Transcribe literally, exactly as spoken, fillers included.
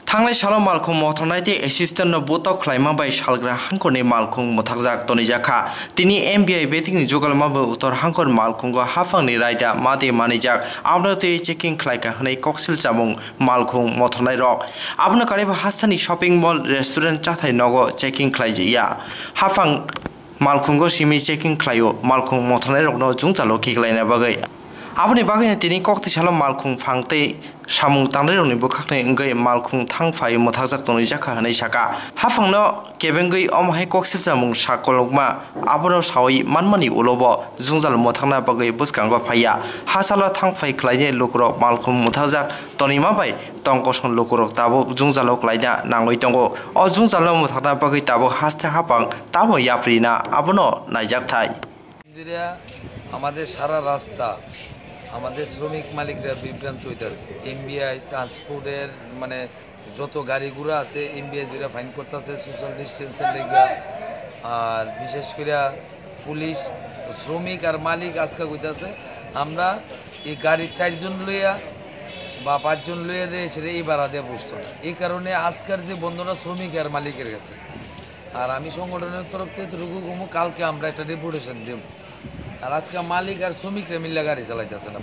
Thangnai salo malkhung mothornai tei assistant no botok khlaima bai salgra hangkorni malkhung mothakjak tonijakha. Tini M B I betingni jugalma bai utor hangkor malkhungo haphangni raida made manijak, abono tei checking khlaika hwnwi koksil chamung malkhung mothornai rok. Abono kariba hasteni shopping mall, restaurant, chathai nogo checking khlaiya. Haphang malkhungo simi checking khlaio, malkhung mothornai rokno jwngjalo kiklaina bagwi. Aboni bagwino tini kokti salo malkhung phang tei samung tangnai rokni bwkhakni wngwi malkhung thang phai mwthakjak tongwi jakha hwnwi saka. Haphangno kebengwi omo hai koksil chamung sak kolokma abono sawi manmani ulo bo jwngjalo mwthakna bagwi bwskango phaiya. Hachalo thang phai khlainai lukurok malkhung mwthakjak tonima bai tong kosong lukurok tabuk jwngjalo klaina nangwi tongo. O jwngjalo mwthakna bagwi tabuk haste haphang tamo yaprina abono naijakthai. Engineer, আমাদের সারা রাস্তা আমাদের শ্রমিক মালিকরা বিভ্রান্ত হইতাছে। এমবিআই ট্রান্সপোর্টের মানে যত গাড়ি ঘোড়া আছে, এমবিআই যেটা ফাইন করতেছে সোশ্যাল ডিস্টেন্সের লেগে। আর বিশেষ করে পুলিশ, শ্রমিক আর মালিক আজকে কইতাছে, আমরা এই গাড়ি চারজন লইয়া বা পাঁচজন লইয়া দিয়ে সেটা এই ভাড়া দিয়ে বসতো না। এই কারণে আজকের যে বন্ধটা শ্রমিক আর মালিকের কাছে। আর আমি সংগঠনের তরফ থেকে এতটুকু কমু, কালকে আমরা একটা ডেপুটেশন দেব। আর আজকে মালিক আর শ্রমিকরা মিলে গাড়ি চালাইতেছে না।